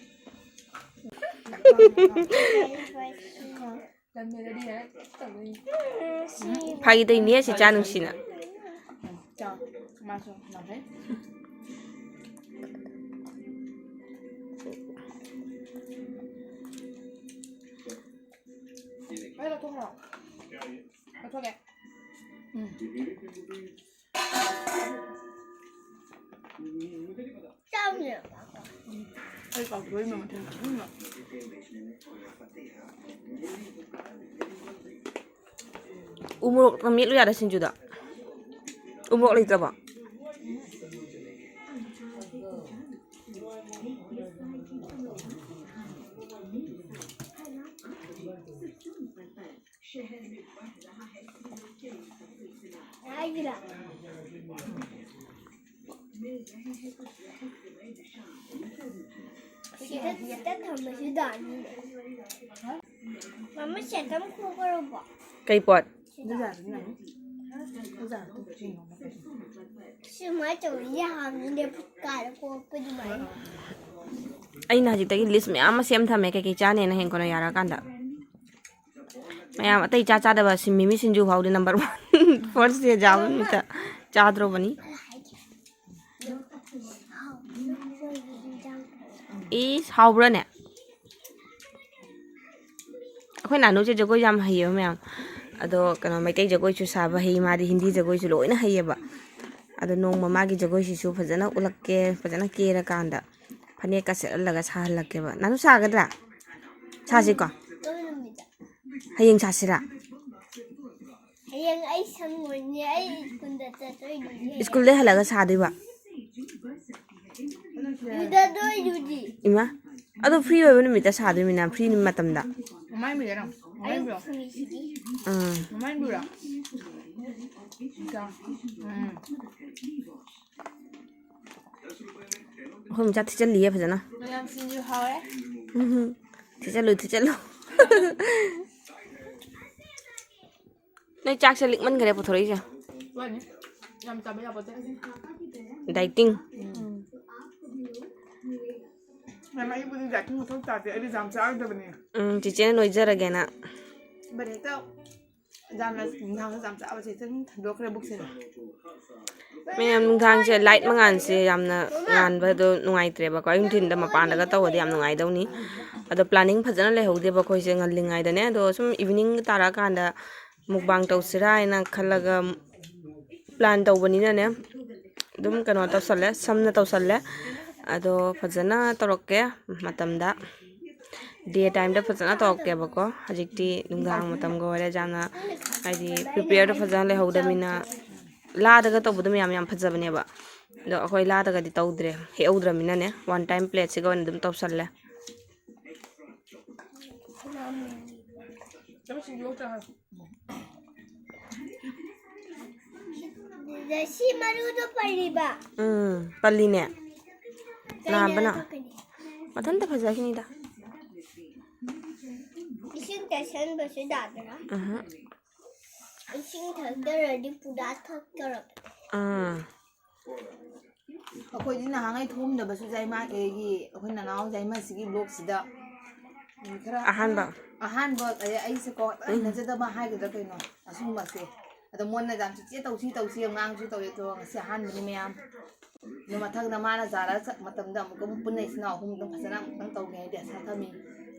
ꯂꯝ ꯍꯦꯜꯂꯗꯤ ꯌꯥꯔꯦ꯫ ꯇꯧꯗꯣꯏꯅꯤ꯫ ꯐꯥꯒꯤ ꯇꯧꯔꯤꯅꯦ, ꯁꯤ ꯆꯥ ꯅꯨꯡꯁꯤꯅ꯫ ꯆꯥꯎ꯫ ꯃꯥꯁꯨ ꯂꯝ ꯍꯦꯜ꯫ ꯑꯩ ꯂꯧꯊꯣꯛꯈ꯭ꯔꯣ? ꯂꯧꯊꯣꯛꯀꯦ꯫ ꯎꯝ꯫ ꯆꯥꯎꯅꯦ꯫ ꯑꯩ ꯀꯥꯎꯊꯣꯛꯏꯅꯦ ꯃꯊꯦꯜ ꯈꯨꯗꯤꯡꯃꯛ꯫ ꯎ ꯃꯣꯔꯣꯛ ꯃꯦꯠꯂꯨ ꯌꯥꯔꯦ ꯁꯤꯡꯖꯨꯗ꯫ ꯎ ꯃꯣꯔꯣꯛ ꯂꯩꯇ꯭ꯔꯕꯣ? ꯁꯤꯗ, ꯁꯤꯗ ꯊꯝꯕꯁꯤꯗ ꯑꯅꯤꯅꯦ꯫ ꯃꯃꯥ, ꯁꯦꯠꯇꯝ ꯈꯣꯛꯈ꯭ꯔꯕꯣ? ꯀꯩ ꯄꯣꯠ? ꯁꯤꯗ꯫ ꯁꯨꯃꯥꯏꯅ ꯇꯧꯔꯗꯤ ꯌꯥꯝꯅ ꯂꯦꯞꯄꯨ ꯀꯥꯏꯗ ꯈꯣꯛꯄ ꯑꯗꯨꯃꯥꯏꯅ꯫ ꯑꯩꯅ ꯍꯧꯖꯤꯛꯇꯒꯤ list ꯃꯌꯥꯝ ꯑꯃ ꯁꯦꯝ ꯊꯝꯃꯦ, ꯀꯩꯀꯩ ꯆꯥꯅꯦꯅ ꯍꯌꯦꯡ ꯀꯣꯟꯅ ꯌꯥꯔꯛꯑꯀꯥꯟꯗ꯫ ꯃꯌꯥꯝ ꯑꯇꯩ ꯆꯥ ꯆꯥꯗꯕ ꯁꯤ ꯃꯤꯃꯤ ꯁꯤꯡꯖꯨ ꯐꯥꯎꯗꯤ number one, first day ꯆꯥꯕ ꯅꯨꯃꯤꯠꯇ ꯆꯥꯗ꯭ꯔꯣꯕꯅꯤ꯫ ꯏꯁ, ꯍꯥꯎꯕ꯭ꯔꯥꯅꯦ? ꯑꯩꯈꯣꯏ ꯅꯥꯅꯨꯁꯦ ꯖꯒꯣꯏ ꯌꯥꯝ ꯍꯩꯌꯦꯕ ꯃꯌꯥꯝ꯫ ꯑꯗꯣ ꯀꯩꯅꯣ, ꯃꯩꯇꯩ ꯖꯒꯣꯏꯁꯨ ꯁꯥꯕ ꯍꯩ, ꯃꯥꯗꯤ ꯍꯤꯟꯗꯤ ꯖꯒꯣꯏꯁꯨ ꯂꯣꯏꯅ ꯍꯩꯌꯦꯕ꯫ ꯑꯗꯣ ꯅꯣꯡꯃ ꯃꯥꯒꯤ ꯖꯒꯣꯏꯁꯤꯁꯨ ꯐꯖꯅ ꯎꯠꯂꯛꯀꯦ, ꯐꯖꯅ ꯀꯦꯔꯀꯥꯟꯗ ꯐꯅꯦꯛꯀ ꯁꯦꯠꯍꯜꯂꯒ ꯁꯥꯍꯜꯂꯛꯀꯦꯕ꯫ ꯅꯥꯅꯨ, ꯁꯥꯒꯗ꯭ꯔꯥ? ꯁꯥꯁꯤꯀꯣ꯫ ꯍꯌꯦꯡ ꯁꯥꯁꯤꯔꯥ? ꯍꯌꯦꯡ ꯑꯩ ꯁꯪꯉꯣꯏꯅꯦ, ꯑꯩ ꯁ꯭ꯀꯨꯜꯗ ꯆꯠꯇꯣꯏꯅꯦ꯫ ꯁ꯭ꯀꯨꯜꯗꯩ ꯍꯜꯂꯛꯑꯒ ꯁꯥꯗꯣꯏꯕ? ꯂꯨꯗꯗꯣꯏꯗꯨꯗꯤ꯫ ꯏꯃꯥ, ꯑꯗꯣ free ꯑꯣꯏꯕ ꯅꯨꯃꯤꯠꯇ ꯁꯥꯗꯣꯏꯃꯤꯅ, free ꯅꯨꯃꯤꯠ ꯃꯇꯝꯗ꯫ ꯃꯃꯥꯏ ꯃꯤꯔꯣ? ꯃꯃꯥꯏ ꯃꯤꯔꯣ? ꯎꯝ꯫ ꯃꯃꯥꯏ ꯃꯤꯔꯣ? ꯎꯝ꯫ ꯑꯩꯈꯣꯏ ꯃꯆꯥ ꯊꯤꯠꯆꯜꯂꯤꯌꯦ ꯐꯖꯅ꯫ ꯃꯌꯥꯝ ꯁꯤꯡꯖꯨ ꯍꯥꯎꯋꯦ꯫ ꯎꯝ꯫ ꯊꯤꯠꯆꯜꯂꯨ, ꯊꯤꯠꯆꯜꯂꯨ꯫ ꯅꯣꯏ ꯆꯥꯛꯁꯦ ꯂꯤꯛꯃꯟꯈꯔꯦ ꯄꯨꯊꯣꯔꯛꯏꯁꯦ꯫ ꯋꯥꯅꯤ꯫ ꯌꯥꯝ ꯆꯥꯕ ꯌꯥꯄꯣꯠꯇꯦ꯫ Dieting꯫ ꯎꯝ꯫ ꯃꯦꯝ, ꯑꯩꯕꯨꯗꯤ dieting ꯃꯊꯧ ꯇꯥꯗꯦ꯫ ꯑꯩꯗꯤ ꯌꯥꯝ ꯆꯥꯔꯣꯏꯗꯕꯅꯤ꯫ ꯎꯝ, ꯆꯤꯆꯦꯅ ꯅꯣꯏꯖꯔꯒꯦꯅ꯫ ꯕꯠ ꯍꯦꯛꯇ ꯌꯥꯝꯅ ꯅꯨꯡꯗꯥꯡꯗ ꯌꯥꯝ ꯆꯥꯕꯁꯦ ꯍꯦꯛꯇ ꯑꯗꯨꯝ ꯊꯟꯗꯣꯛꯈ꯭ꯔꯦ ꯄꯨꯛꯁꯦ꯫ ꯃꯌꯥꯝ, ꯅꯨꯡꯗꯥꯡꯁꯦ light ꯃꯉꯥꯜꯁꯦ ꯌꯥꯝꯅ ꯉꯥꯟꯕꯗꯣ ꯅꯨꯡꯉꯥꯏꯇ꯭ꯔꯦꯕꯀꯣ꯫ ꯑꯌꯨꯛ ꯅꯨꯡꯊꯤꯟꯗ ꯃꯄꯥꯟꯗꯒ ꯇꯧꯔꯗꯤ ꯌꯥꯝ ꯅꯨꯡꯉꯥꯏꯗꯧꯅꯤ꯫ ꯑꯗꯣ planning ꯐꯖꯅ ꯂꯩꯍꯧꯗꯦꯕ ꯑꯩꯈꯣꯏꯁꯦ ꯉꯜꯂꯤꯉꯩꯗꯅꯦ꯫ ꯑꯗꯣ ꯁꯨꯝ evening ꯇꯥꯔꯛꯑꯀꯥꯟꯗ mukbang ꯇꯧꯁꯤꯔꯥ ꯍꯥꯏꯅ ꯈꯜꯂꯒ plan ꯇꯧꯕꯅꯤꯅꯅꯦ, ꯑꯗꯨꯝ ꯀꯩꯅꯣ ꯇꯧꯁꯜꯂꯦ, ꯁꯝꯅ ꯇꯧꯁꯜꯂꯦ꯫ ꯑꯗꯣ ꯐꯖꯅ ꯇꯧꯔꯛꯀꯦ ꯃꯇꯝꯗ, day timeꯗ ꯐꯖꯅ ꯇꯧꯔꯛꯀꯦꯕꯀꯣ꯫ ꯍꯧꯖꯤꯛꯇꯤ ꯅꯨꯡꯗꯥꯡ ꯃꯇꯝꯒ ꯑꯣꯏꯔꯦ, ꯌꯥꯝꯅ ꯍꯥꯏꯗꯤ prepareꯗꯣ ꯐꯖꯅ ꯂꯩꯍꯧꯗꯕꯅꯤꯅ, ꯂꯥꯗꯒ ꯇꯧꯕꯗꯣ ꯃꯌꯥꯝ ꯌꯥꯝ ꯐꯖꯕꯅꯦꯕ꯫ ꯑꯗꯣ ꯑꯩꯈꯣꯏ ꯂꯥꯗꯒꯗꯤ ꯇꯧꯗ꯭ꯔꯦ, ꯍꯦꯛꯍꯧꯗ꯭ꯔꯃꯤꯅꯅꯦ, one time plateꯁꯤꯒ ꯑꯣꯏꯅ ꯑꯗꯨꯝ ꯇꯧꯁꯜꯂꯦ꯫ ꯁꯤ ꯃꯔꯨꯗꯣ ꯄꯜꯂꯤꯕ? ꯎꯝ, ꯄꯜꯂꯤꯅꯦ꯫ ꯀꯩꯅꯣ ꯅꯥꯕꯅ? ꯇꯧꯀꯅꯤ꯫ ꯃꯊꯟꯇ ꯐꯖꯈꯤꯅꯤꯗ꯫ ꯏꯁꯤꯡ ꯇꯩꯁꯟꯕꯁꯨ ꯌꯥꯗ꯭ꯔꯥ? ꯎꯝꯍꯨꯝ꯫ ꯏꯁꯤꯡ ꯊꯛꯇ꯭ꯔꯗꯤ ꯄꯨꯔꯥ ꯊꯛꯇ꯭ꯔꯕꯅꯦ꯫ ꯎꯝ꯫ ꯑꯩꯈꯣꯏꯗꯤ ꯅꯍꯥꯟꯉꯩ ꯊꯣꯝꯗꯕꯁꯨ ꯌꯥꯏꯃꯥꯒꯤ, ꯑꯩꯈꯣꯏ ꯅꯅꯥꯎ ꯌꯥꯏꯃꯁꯤꯒꯤ blockꯁꯤꯗ ꯎꯝ, ꯈꯔ ꯑꯍꯥꯟꯕ꯫ ꯑꯍꯥꯟꯕ, ꯑꯩ, ꯑꯩꯁꯦꯀꯣ ꯎꯝ꯫ ꯍꯩꯅꯖꯗꯕ ꯍꯥꯏꯒꯗ꯭ꯔꯥ ꯀꯩꯅꯣ, ꯑꯁꯨꯝꯕꯁꯦ꯫ ꯑꯗꯣ ꯃꯣꯏꯅ ꯌꯥꯝ ꯆꯤꯆꯦ ꯇꯧꯁꯤ ꯇꯧꯁꯤ, ꯑꯉꯥꯡꯁꯨ ꯇꯧꯋꯦ꯫ ꯑꯗꯣ ꯉꯁꯤ ꯑꯍꯥꯟꯕꯅꯤ ꯃꯌꯥꯝ꯫ ꯑꯗꯣ ꯃꯊꯪꯗ ꯃꯥꯅ ꯖꯥꯔꯥ ꯆꯠ ꯃꯇꯝꯗ ꯑꯃꯨꯛꯀ ꯑꯃꯨꯛ ꯄꯨꯟꯅ ꯏꯆꯤꯟ ꯏꯅꯥꯎ ꯑꯍꯨꯝꯗꯪ ꯐꯖꯅ ꯑꯃꯨꯛꯇꯪ ꯇꯧꯒꯦ ꯍꯥꯏꯗꯤ ꯑꯁꯥ ꯊꯝꯃꯤ꯫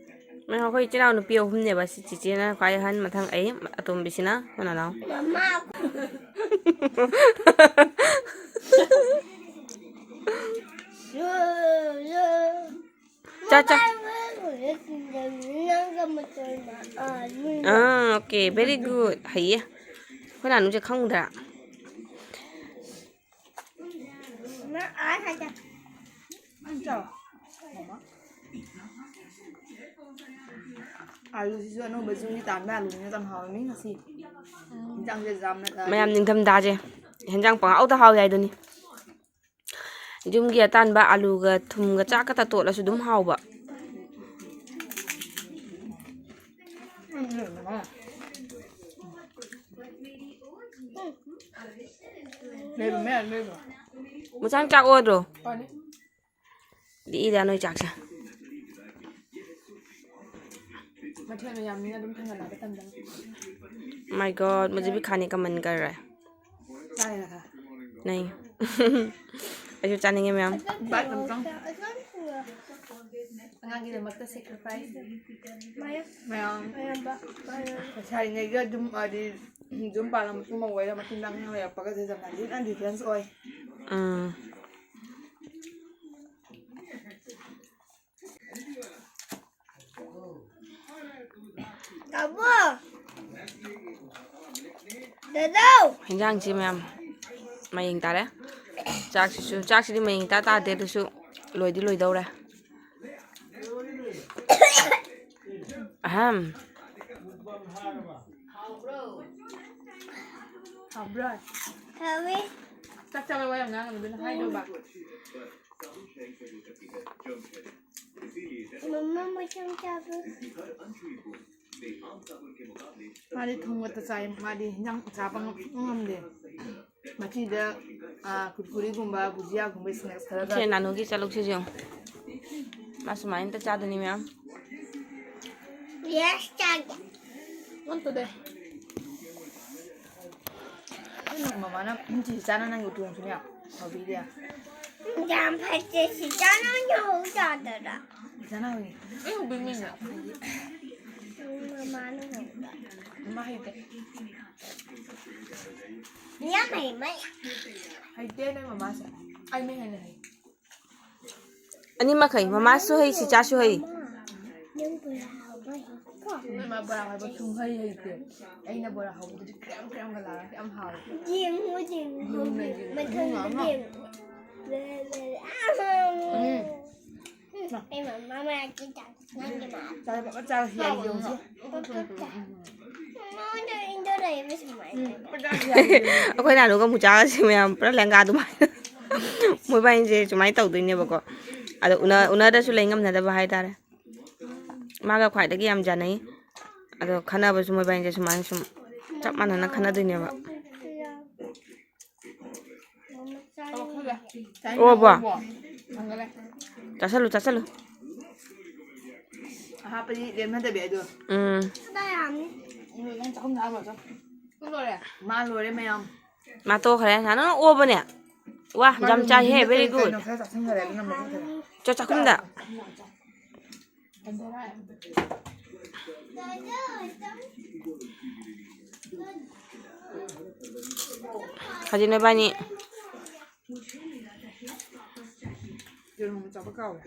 ꯃꯌꯥꯝ, ꯑꯩꯈꯣꯏ ꯏꯆꯤꯟ ꯏꯅꯥꯎ ꯅꯨꯄꯤ ꯑꯍꯨꯝꯅꯦꯕ꯫ ꯁꯤ ꯆꯤꯆꯦꯅ ꯈ꯭ꯋꯥꯏ ꯑꯍꯟ, ꯃꯊꯪ ꯑꯩ, ꯑꯇꯣꯝꯕꯤꯁꯤꯅ ꯑꯩꯈꯣꯏ ꯅꯅꯥꯎ꯫ ꯃꯃꯥ꯫ ꯆꯥ, ꯆꯥ꯫ ꯑꯥ, okay, very good. ꯍꯩꯌꯦ꯫ ꯑꯩꯈꯣꯏ ꯅꯥꯅꯨꯁꯦ ꯈꯪꯗ꯭ꯔꯥ? ꯑꯥꯂꯨꯁꯤꯁꯨ ꯑꯅꯧꯕ ꯆꯤꯡꯒꯤ ꯇꯥꯟꯕ ꯑꯥꯂꯨꯅꯤꯅ ꯌꯥꯝ ꯍꯥꯎꯔꯅꯤ ꯉꯁꯤ꯫ ꯏꯟꯖꯥꯡꯁꯦ ꯌꯥꯝꯅ ꯃꯌꯥꯝ ꯅꯤꯡꯊꯝꯊꯥꯁꯦ ꯍꯦꯟꯖꯥꯡ ꯄꯪꯍꯥꯎꯗ ꯍꯥꯎꯋꯦ ꯍꯥꯏꯗꯨꯅꯤ꯫ ꯌꯨꯝꯒꯤ ꯑꯇꯥꯟꯕ ꯑꯥꯂꯨꯒ ꯊꯨꯝꯒ ꯆꯥꯛ ꯈꯛꯇ ꯇꯣꯠꯂꯁꯨ ꯑꯗꯨꯝ ꯍꯥꯎꯕ꯫ ꯂꯩꯕ ꯃꯌꯥꯝ ꯂꯩꯕ꯫ ꯃꯆꯥ ꯆꯥꯛ ꯑꯣꯗ꯭ꯔꯣ? ꯐꯅꯤ꯫ ꯂꯤꯛꯏꯗ ꯅꯣꯏ ꯆꯥꯛꯁꯦ꯫ ꯃꯊꯦꯜ ꯃꯌꯥꯝꯅꯤꯅ ꯑꯗꯨꯝ ꯊꯥꯡꯒꯠꯂꯛꯑꯒ ꯇꯝꯖꯧ꯫ My God, मुझे भी खाने का मन कर रहा है। ꯆꯥꯏꯔꯒ꯫ नहीं꯫ ꯑꯩꯁꯨ ꯆꯥꯅꯤꯡꯉꯦ ꯃꯌꯥꯝ꯫ ꯕꯥꯏꯠ ꯑꯝꯇꯪ꯫ ꯑꯉꯥꯡꯒꯤꯗꯃꯛꯇ sacrifice꯫ ꯃꯌꯥꯝ꯫ ꯂꯩꯁꯥꯔꯤꯉꯩꯒ ꯑꯗꯨꯝ ꯍꯥꯏꯗꯤ ꯌꯨꯝ ꯄꯥꯜꯂ ꯃꯇꯨꯡ ꯃꯧ ꯑꯣꯏꯔ ꯃꯇꯨꯡꯗ ꯑꯉꯥꯡ ꯂꯩꯔꯛꯄꯒꯁꯦ ꯌꯥꯝꯅ different, difference ꯑꯣꯏ꯫ ꯎꯝ꯫ ꯇꯥꯃꯣ! ꯗꯥꯗꯥꯎ! ꯍꯤꯟꯖꯥꯡꯁꯤ ꯃꯌꯥꯝ ꯃꯌꯦꯡ ꯇꯥꯔꯦ꯫ ꯆꯥꯛꯁꯤꯁꯨ, ꯆꯥꯛꯁꯤꯗꯤ ꯃꯌꯦꯡ ꯏꯇꯥ ꯇꯥꯗꯦ, ꯑꯗꯨꯁꯨ ꯂꯣꯏꯗꯤ ꯂꯣꯏꯗꯧꯔꯦ꯫ ꯑꯍꯝ꯫ ꯍꯥꯎꯕ꯭ꯔꯣ? ꯍꯥꯎꯋꯤ꯫ ꯆꯥꯛ ꯆꯥꯕ ꯋꯥ ꯌꯥꯝ ꯉꯥꯡꯒꯅꯨ, ꯑꯗꯨꯅ ꯍꯥꯏꯗꯧꯕ꯫ ꯃꯃꯥ ꯃꯆꯪ ꯆꯥꯕ꯫ ꯃꯥꯗꯤ ꯊꯨꯝ ꯈꯛꯇ ꯆꯥꯏ, ꯃꯥꯗꯤ ꯍꯤꯟꯖꯥꯡ ꯆꯥꯕ ꯉꯝ-, ꯉꯝꯗꯦ꯫ ꯃꯆꯤꯗ, ꯑꯥ, ꯀꯨꯔꯀꯨꯔꯤꯒꯨꯝꯕ, ꯚꯨꯖꯤꯌꯥꯒꯨꯝꯕ, snacks ꯈꯔꯒ꯫ ꯁꯦ ꯅꯥꯅꯨꯒꯤ ꯆꯂꯨꯛꯁꯤꯁꯨ ꯌꯦꯡꯉꯨ꯫ ꯃꯥ ꯁꯨꯃꯥꯏꯅ ꯑꯝꯇ ꯆꯥꯗꯣꯏꯅꯤ ꯃꯌꯥꯝ꯫ ꯌꯦꯁ ꯆꯥꯒꯦ꯫ ꯑꯝꯇꯗꯦ꯫ ꯅꯪ ꯃꯃꯥꯅ ꯆꯤꯆꯥꯅ ꯅꯪꯒꯤ ꯎꯇꯣꯡꯁꯨꯅꯦ ꯍꯥꯎꯕꯤꯗꯦ꯫ ꯌꯥꯝ ꯐꯠꯇꯦ ꯆꯤꯆꯥꯅ ꯌꯧꯍꯧ ꯆꯥꯗꯔ꯫ ꯆꯤꯆꯥꯅ ꯍꯧꯏ꯫ ꯑꯩ ꯍꯧꯕꯤꯃꯤꯅ꯫ ꯃꯃꯥꯅ ꯍꯧꯕ꯫ ꯃꯃꯥ ꯍꯩꯇꯦ꯫ ꯌꯥꯝ ꯍꯩ ꯃꯩ꯫ ꯍꯩꯇꯦ ꯅꯣꯏ ꯃꯃꯥꯁꯦ꯫ ꯑꯩ ꯃꯩ ꯍꯦꯟꯅ ꯍꯩ꯫ ꯑꯅꯤꯃꯛ ꯍꯩ꯫ ꯃꯃꯥꯁꯨ ꯍꯩ, ꯁꯤꯆꯥꯁꯨ ꯍꯩ꯫ ꯅꯪ ꯕꯣꯔꯥ ꯍꯧꯕ ꯍꯩꯀꯣ? ꯅꯣꯏ ꯃꯥ ꯕꯣꯔꯥ ꯍꯧꯕ ꯁꯨꯡꯍꯩ ꯍꯩꯇꯦ꯫ ꯑꯩꯅ ꯕꯣꯔꯥ ꯍꯧꯕꯗꯨꯗꯤ ꯀ꯭ꯔꯦꯝ ꯀ꯭ꯔꯦꯝꯒ ꯂꯥꯎꯔꯒ ꯌꯥꯝ ꯍꯥꯎꯋꯦ꯫ ꯌꯦꯡꯉꯨ, ꯌꯦꯡꯉꯨ, ꯌꯦꯡꯉꯨ, ꯌꯦꯡꯉꯨ꯫ ꯃꯊꯪꯗ ꯌꯦꯡꯉꯨ꯫ ꯎꯝ꯫ ꯑꯩ ꯃꯃꯥ ꯃꯅꯥꯛꯇ ꯆꯠ-, ꯅꯪꯒꯤ ꯃꯅꯥꯛꯇ꯫ ꯆꯥꯔꯦ, ꯄꯥꯄꯥ ꯆꯥꯔꯦ, ꯌꯥꯏ, ꯌꯦꯡꯉꯨꯁꯤ꯫ ꯃꯉꯣꯟꯗ ꯏꯟꯗꯣꯔ ꯂꯩꯕ ꯁꯨꯃꯥꯏꯅ꯫ ꯎꯝ, ꯄꯥꯄꯥ ꯆꯥꯔꯦ, ꯌꯥꯏ, ꯌꯦꯡꯉꯨꯁꯤ꯫ ꯑꯩꯈꯣꯏ ꯅꯍꯥꯟꯗꯨꯒ ꯑꯃꯨꯛ ꯆꯥꯔꯁꯤ ꯃꯌꯥꯝ, ꯄꯨꯔꯥ ꯂꯦꯡꯒꯥ ꯑꯗꯨꯃꯥꯏꯅ꯫ ꯃꯣꯏꯕꯥꯅꯤꯁꯦ ꯁꯨꯃꯥꯏꯅ ꯇꯧꯗꯣꯏꯅꯦꯕꯀꯣ꯫ ꯑꯗꯣ ꯎꯅ-, ꯎꯅꯗ꯭ꯔꯁꯨ ꯂꯩ ꯉꯝꯅꯗꯕ ꯍꯥꯏꯇꯥꯔꯦ꯫ ꯃꯥꯒ ꯈ꯭ꯋꯥꯏꯗꯒꯤ ꯌꯥꯝ ꯆꯥꯟꯅꯩ꯫ ꯑꯗꯣ ꯈꯟꯅꯕꯁꯨ ꯃꯣꯏꯕꯥꯅꯤꯁꯦ ꯁꯨꯃꯥꯏꯅ ꯁꯨꯝ ꯆꯞ ꯃꯥꯟꯅꯅ ꯈꯟꯅꯗꯣꯏꯅꯦꯕ꯫ ꯑꯣ, ꯕꯣ꯫ ꯆꯥꯁꯜꯂꯨ, ꯆꯥꯁꯜꯂꯨ꯫ ꯑꯍꯥꯞꯄꯗꯤ ꯂꯦꯝꯅꯗꯕꯤ ꯍꯥꯏꯗꯣ꯫ ꯎꯝ꯫ ꯅꯪ ꯆꯥꯛꯈꯨꯝꯗ ꯍꯥꯞꯄꯨꯔꯣ, ꯆꯣ꯫ ꯂꯣꯏꯔꯦ? ꯃꯥ ꯂꯣꯏꯔꯦ ꯃꯌꯥꯝ꯫ ꯃꯥ ꯇꯣꯛꯈ꯭ꯔꯦ꯫ ꯅꯪ ꯑꯣꯕꯅꯦ? ꯋꯥ, ꯃꯥ ꯌꯥꯝ ꯆꯥꯏꯍꯦ, ꯂꯣꯏꯔꯦ꯫ Very good꯫ ꯀꯩꯅꯣ ꯈꯔ ꯆꯥꯁꯟꯈꯔꯦ, ꯑꯗꯨꯅ ꯃꯈꯜ ꯈꯔ꯫ ꯆꯣ, ꯆꯥꯛꯈꯨꯝꯗ꯫ ꯍꯧꯖꯤꯛ ꯅꯣꯏꯕꯥꯅꯤ꯫ ꯌꯦꯔꯨꯝ ꯆꯥꯕ ꯀꯥꯎꯋꯦ꯫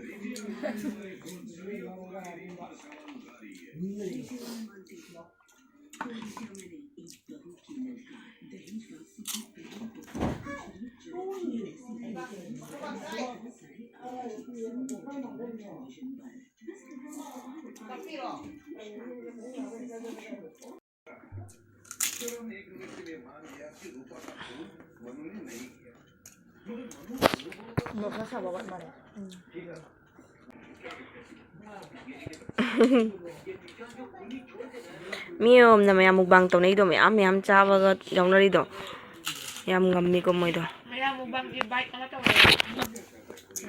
ꯃꯣꯔꯣꯛ ꯈꯔ ꯁꯥꯕ ꯋꯥꯠ ꯃꯥꯜꯂꯦ꯫ ꯎꯝ꯫ ꯃꯤ ꯑꯃꯃꯝꯅ ꯃꯌꯥꯝ mukbang ꯇꯧꯅꯩꯗꯣ, ꯃꯌꯥꯝ ꯃꯌꯥꯝ ꯆꯥꯕꯒ ꯌꯥꯎꯅꯔꯤꯗꯣ, ꯌꯥꯝ ꯉꯝꯃꯤꯀꯣ ꯃꯣꯏꯗꯣ꯫ ꯃꯌꯥꯝ mukbangꯒꯤ bite ꯑꯃ ꯇꯧꯔꯦ꯫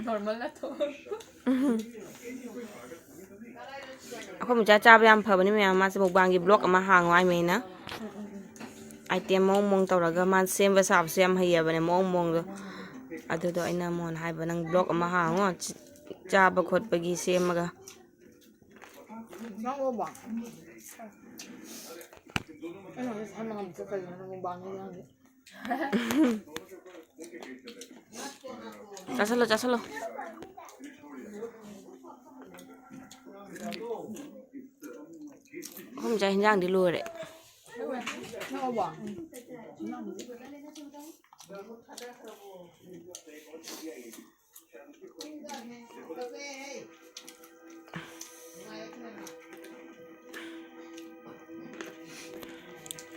Normal ꯅꯠꯇ꯭ꯔꯣ? ꯎꯝ꯫ ꯑꯩꯈꯣꯏ ꯃꯆꯥ ꯆꯥꯕ ꯌꯥꯝ ꯐꯕꯅꯤ ꯃꯌꯥꯝ꯫ ꯃꯥꯁꯦ ꯃꯨꯛꯕꯥꯡꯒꯤ ꯕ꯭ꯂꯣꯛ ꯑꯃ ꯍꯥꯡꯉꯣ ꯍꯥꯏꯃꯦꯅ꯫ ꯑꯥꯏꯇꯦꯝ ꯃꯑꯣꯡ ꯃꯑꯣꯡ ꯇꯧꯔꯒ ꯃꯥ ꯁꯦꯝꯕ ꯁꯥꯕꯁꯨ ꯌꯥꯝ ꯍꯩꯌꯦꯕꯅꯦ, ꯃꯑꯣꯡ ꯃꯑꯣꯡꯗꯣ꯫ ꯑꯗꯨꯗꯣ ꯑꯩꯅ ꯃꯉꯣꯟꯗ ꯍꯥꯏꯕ, "ꯅꯪ ꯕ꯭ꯂꯣꯛ ꯑꯃ ꯍꯥꯡꯉꯣ, ꯆ-, ꯆꯥꯕ ꯈꯣꯠꯄꯒꯤ ꯁꯦꯝꯃꯒ"꯫ ꯅꯪ ꯎꯔꯕꯣ? ꯑꯩꯅ ꯍꯧꯖꯤꯛ ꯁꯝ ꯉꯝꯗ꯭ꯔꯦ, ꯀꯩꯒꯤꯅꯣ ꯅꯪ ꯃꯨꯛꯕꯥꯡꯅꯦ ꯈꯪꯗꯦ꯫ ꯆꯥꯁꯜꯂꯣ, ꯆꯥꯁꯜꯂꯣ꯫ ꯑꯩꯈꯣꯏ ꯃꯆꯥ ꯍꯤꯟꯖꯥꯡꯗꯤ ꯂꯣꯏꯔꯦ꯫ ꯅꯪ ꯎꯔꯕꯣ?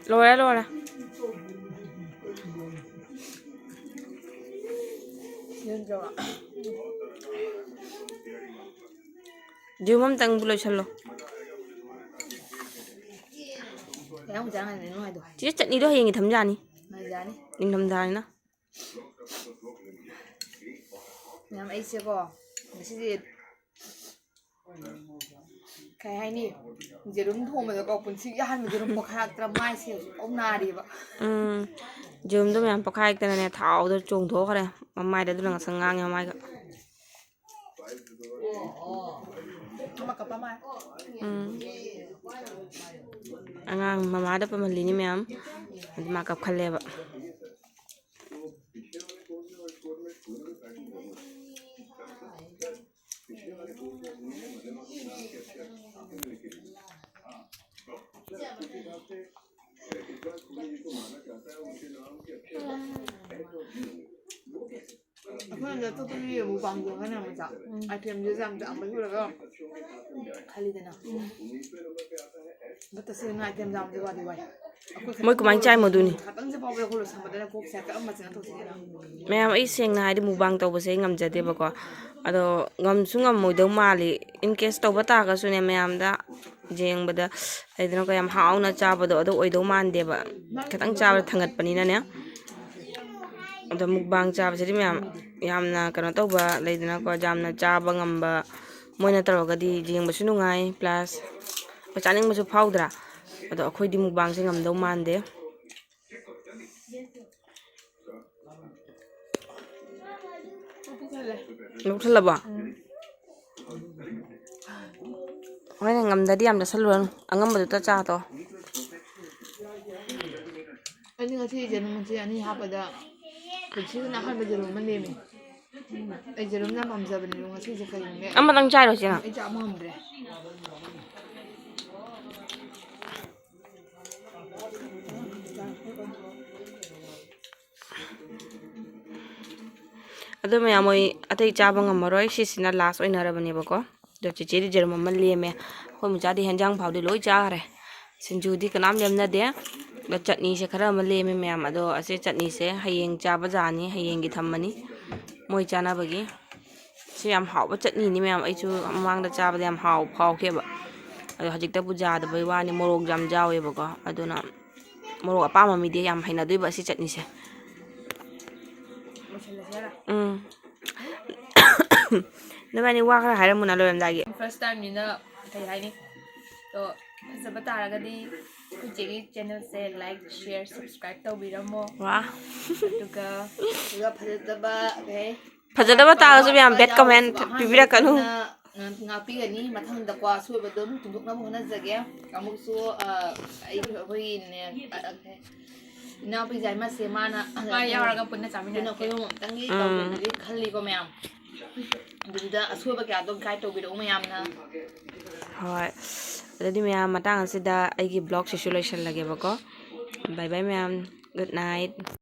ꯂꯣꯏꯔꯦ, ꯂꯣꯏꯔꯦ꯫ ꯌꯦꯔꯨꯝ ꯑꯝꯇꯪꯕꯨ ꯂꯣꯏꯁꯜꯂꯣ꯫ ꯀꯌꯥꯝ ꯆꯥꯡ ꯍꯥꯏꯕꯅꯣ ꯍꯥꯏꯗꯣ? ꯆꯤꯆꯦ, ꯆꯠꯅꯤꯗꯣ ꯍꯌꯦꯡꯒꯤ ꯊꯝ ꯌꯥꯅꯤ꯫ ꯉꯥꯏꯖꯥꯅꯤ꯫ ꯅꯤꯡꯊꯝꯊꯥꯅꯤꯅ꯫ ꯃꯌꯥꯝ, ꯑꯩꯁꯦꯀꯣ, ꯉꯁꯤꯗꯤ ꯀꯩ ꯍꯥꯏꯅꯤ, ꯌꯦꯔꯨꯝ ꯊꯣꯡꯕꯗꯀꯣ, ꯄꯨꯟꯁꯤꯒꯤ ꯑꯍꯥꯟꯕ ꯌꯦꯔꯨꯝ ꯄꯣꯛꯈꯥꯏꯔꯛꯇꯅ ꯃꯥꯏꯁꯦ ꯍꯧꯖꯤꯛꯐꯥꯎ ꯅꯥꯔꯤꯕ꯫ ꯎꯝ, ꯌꯦꯔꯨꯝꯗꯣ ꯃꯌꯥꯝ ꯄꯣꯛꯈꯥꯏꯔꯛꯇꯅꯅꯦ, ꯊꯥꯎꯗꯣ ꯆꯣꯡꯊꯣꯛꯈ꯭ꯔꯦ ꯃꯃꯥꯏꯗ, ꯑꯗꯨꯅ ꯉꯁꯪ ꯉꯥꯡꯉꯦ ꯃꯃꯥꯏꯒ꯫ ꯑꯃ ꯀꯞꯄ ꯃꯥꯜꯂꯦ꯫ ꯎꯝ꯫ ꯑꯉꯥꯡ ꯃꯃꯥꯗ ꯄꯝꯍꯜꯂꯤꯅꯤ ꯃꯌꯥꯝ꯫ ꯑꯗꯨ ꯃꯥ ꯀꯞꯈꯜꯂꯦꯕ꯫ ꯑꯩꯈꯣꯏꯅ ꯑꯇꯣꯞꯄꯒꯤ ꯑꯃꯨꯛ ꯄꯥꯝꯖꯕꯅ ꯑꯃꯨꯛ ꯆꯥ-, ꯎꯝ꯫ ꯑꯥꯏꯇꯦꯝꯁꯦ ꯌꯥꯝ ꯌꯥꯝꯕ ꯁꯨꯔꯒ ꯈꯜꯂꯤꯗꯅ꯫ ꯎꯝ꯫ ꯑꯗꯣ ꯇꯁꯦꯡꯅ ꯑꯥꯏꯇꯦꯝ ꯌꯥꯝꯕꯁꯦ ꯋꯥꯗꯤ ꯋꯥꯏ꯫ ꯑꯩꯈꯣꯏ ꯃꯣꯏ ꯀꯃꯥꯏꯅ ꯆꯥꯏ ꯃꯣꯏꯗꯨꯅꯤ? ꯈꯇꯪꯁꯦ ꯐꯥꯎꯕꯗ ꯑꯩꯈꯣꯏ ꯂꯣꯏꯁꯟꯕꯗꯅ ꯀꯣꯛꯁꯦ ꯀꯔꯝꯕ ꯆꯦꯅꯦꯜ ꯇꯧꯁꯤꯒꯦꯅ꯫ ꯃꯌꯥꯝ, ꯑꯩ ꯁꯦꯡꯅ ꯍꯥꯏꯗꯤ ꯃꯨꯛꯕꯥꯡ ꯇꯧꯕꯁꯦ ꯑꯩ ꯉꯝꯖꯗꯦꯕꯀꯣ꯫ ꯑꯗꯣ ꯉꯝꯁꯨ ꯉꯝꯃꯣꯏꯗꯧ ꯃꯥꯜꯂꯤ꯫ In case ꯇꯧꯕ ꯇꯥꯔꯒꯁꯨꯅꯦ, ꯃꯌꯥꯝꯗ ꯌꯦꯡꯕꯗ, ꯂꯩꯗꯅꯀꯣ, ꯌꯥꯝ ꯍꯥꯎꯅ ꯆꯥꯕꯗꯣ ꯑꯗꯨ ꯑꯣꯏꯗꯧ ꯃꯥꯟꯗꯦꯕ꯫ ꯈꯤꯇꯪ ꯆꯥꯕꯗ ꯊꯥꯡꯒꯠꯄꯅꯤꯅꯅꯦ꯫ ꯑꯗꯣ ꯃꯨꯛꯕꯥꯡ ꯆꯥꯕꯁꯤꯗꯤ ꯃꯌꯥꯝ ꯌꯥꯝꯅ ꯀꯩꯅꯣ ꯇꯧꯕ ꯂꯩꯗꯅꯀꯣ, ꯌꯥꯝꯅ ꯆꯥꯕ ꯉꯝꯕ ꯃꯣꯏꯅ ꯇꯧꯔꯒꯗꯤ ꯌꯦꯡꯕꯁꯨ ꯅꯨꯡꯉꯥꯏ, plus ꯑꯩꯈꯣꯏ ꯆꯥꯅꯤꯡꯕꯁꯨ ꯐꯥꯎꯗ꯭ꯔꯥ? ꯑꯗꯣ ꯑꯩꯈꯣꯏꯗꯤ mukbangꯁꯦ ꯉꯝꯗꯧ ꯃꯥꯟꯗꯦ꯫ ꯂꯧꯁꯜꯂꯕꯣ? ꯍꯣꯔꯦꯟ ꯉꯝꯗ꯭ꯔꯗꯤ ꯌꯥꯝ ꯆꯥꯁꯜꯂꯨꯔꯅꯨ, ꯑꯉꯝꯕꯗꯨꯗ ꯆꯥ ꯇꯣꯛꯑꯣ꯫ ꯑꯩꯗꯤ ꯉꯁꯤ ꯌꯦꯔꯨꯝ ꯃꯆꯦꯠ ꯑꯅꯤ ꯍꯥꯞꯄꯗ ꯄꯨꯟꯁꯤꯒꯤ ꯑꯍꯥꯟꯕ ꯌꯦꯔꯨꯝ ꯑꯃ ꯂꯦꯝꯃꯤ꯫ ꯑꯩ ꯌꯦꯔꯨꯝ ꯌꯥꯝ ꯄꯥꯝꯖꯕꯅꯦꯕ ꯉꯁꯤꯁꯦ ꯀꯩꯒꯤꯅꯣ? ꯑꯃꯇꯪ ꯆꯥꯏꯔꯣ ꯆꯦ ꯅꯪ? ꯑꯩ ꯆꯥꯕ ꯉꯝꯗ꯭ꯔꯦ꯫ ꯑꯗꯨ ꯃꯌꯥꯝ ꯃꯣꯏ ꯑꯇꯩ ꯆꯥꯕ ꯉꯝꯃꯔꯣꯏ, ꯁꯤꯁꯤꯅ last ꯑꯣꯏꯅꯔꯕꯅꯦꯕꯀꯣ꯫ ꯑꯗꯣ ꯆꯤꯆꯦꯗꯤ ꯌꯦꯔꯨꯝ ꯑꯃ ꯂꯦꯝꯃꯦ꯫ ꯑꯩꯈꯣꯏ ꯃꯆꯥꯗꯤ ꯍꯦꯟꯖꯥꯡ ꯐꯥꯎꯗꯤ ꯂꯣꯏ ꯆꯥꯈ꯭ꯔꯦ꯫ ꯁꯤꯡꯖꯨꯗꯤ ꯀꯅꯥꯝ ꯂꯦꯝꯅꯗꯦ꯫ ꯑꯗꯣ ꯆꯠꯅꯤꯁꯦ ꯈꯔ ꯑꯃ ꯂꯦꯝꯃꯦ ꯃꯌꯥꯝ꯫ ꯑꯗꯣ ꯑꯁꯤ ꯆꯠꯅꯤꯁꯦ ꯍꯌꯦꯡ ꯆꯥꯕ ꯌꯥꯅꯤ, ꯍꯌꯦꯡꯒꯤ ꯊꯝꯃꯅꯤ ꯃꯣꯏ ꯆꯥꯅꯕꯒꯤ꯫ ꯁꯤ ꯌꯥꯝ ꯍꯥꯎꯕ ꯆꯠꯅꯤꯅꯤ ꯃꯌꯥꯝ꯫ ꯑꯩꯁꯨ ꯃꯃꯥꯡꯗ ꯆꯥꯕꯗ ꯌꯥꯝ ꯍꯥꯎꯕ ꯐꯥꯎꯈꯤꯕ꯫ ꯑꯗꯣ ꯍꯧꯖꯤꯛꯇꯕꯨ ꯌꯥꯗꯕꯩ ꯋꯥꯅꯤ, ꯃꯣꯔꯣꯛ ꯌꯥꯝ ꯌꯥꯎꯋꯦꯕꯀꯣ꯫ ꯑꯗꯨꯅ ꯃꯣꯔꯣꯛ ꯑꯄꯥꯝꯕ ꯃꯤꯗꯤ ꯌꯥꯝ ꯍꯩꯅꯗꯣꯏꯕ ꯑꯁꯤ ꯆꯠꯅꯤꯁꯦ꯫ ꯂꯣꯏꯁꯤꯜꯂꯁꯦ ꯍꯥꯏꯔꯣ? ꯎꯝ꯫ ꯅꯕꯥꯅꯤ ꯋꯥ ꯈꯔ ꯍꯥꯏꯔꯝꯃꯨꯅ ꯂꯣꯏꯔꯝꯗꯥꯏꯒꯤ꯫ First timeꯅꯤꯅ ꯀꯩ ꯍꯥꯏꯅꯤ? ꯑꯗꯣ ꯐꯖꯕ ꯇꯥꯔꯒꯗꯤ ꯑꯩꯈꯣꯏ ꯆꯦꯒꯤ channelꯁꯦ like, share, subscribe ꯇꯧꯕꯤꯔꯝꯃꯣ꯫ ꯋꯥ꯫ ꯑꯗꯨꯒ, ꯑꯗꯨꯒ ꯐꯖꯗꯕ, ꯀꯩ ꯍꯥꯏ? ꯐꯖꯗꯕ ꯇꯥꯔꯁꯨ ꯃꯌꯥꯝ bad comment ꯄꯤꯕꯤꯔꯛꯀꯅꯨ꯫ ꯉꯥꯛꯄꯤꯒꯅꯤ꯫ ꯃꯊꯪꯗꯀꯣ ꯑꯁꯣꯏꯕꯗꯣ ꯑꯗꯨꯝ ꯆꯨꯝꯊꯣꯛꯅꯕ ꯍꯣꯠꯅꯖꯒꯦ꯫ ꯑꯃꯨꯛꯁꯨ, ꯑ, ꯑꯩ, ꯑꯩꯈꯣꯏꯒꯤꯅꯦ, ꯑ, ꯑ, ꯏꯅꯥꯎꯄꯤ ꯖꯥꯏꯃꯁꯁꯦ ꯃꯥꯅ ꯃꯥ ꯌꯥꯎꯔꯒ ꯄꯨꯟꯅ ꯆꯥꯃꯤꯟꯅꯔꯁꯦ꯫ ꯑꯗꯨꯅ ꯑꯩꯈꯣꯏ ꯑꯃꯨꯛꯇꯪꯗꯤ ꯎꯝ꯫ ꯇꯧꯗ꯭ꯔꯗꯤ ꯈꯜꯂꯤꯀꯣ ꯃꯌꯥꯝ꯫ ꯑꯗꯨꯗꯨꯗ ꯑꯁꯣꯏꯕ ꯀꯌꯥꯗꯣ guide ꯇꯧꯕꯤꯔꯛꯎ ꯃꯌꯥꯝꯅ꯫ ꯍꯣꯏ꯫ ꯑꯗꯨꯗꯤ ꯃꯌꯥꯝ, ꯃꯇꯥꯡ ꯑꯁꯤꯗ ꯑꯩꯒꯤ vlogꯁꯤꯁꯨ ꯂꯣꯏꯁꯤꯜꯂꯒꯦꯕꯀꯣ꯫ Bye bye ꯃꯌꯥꯝ꯫ Good night꯫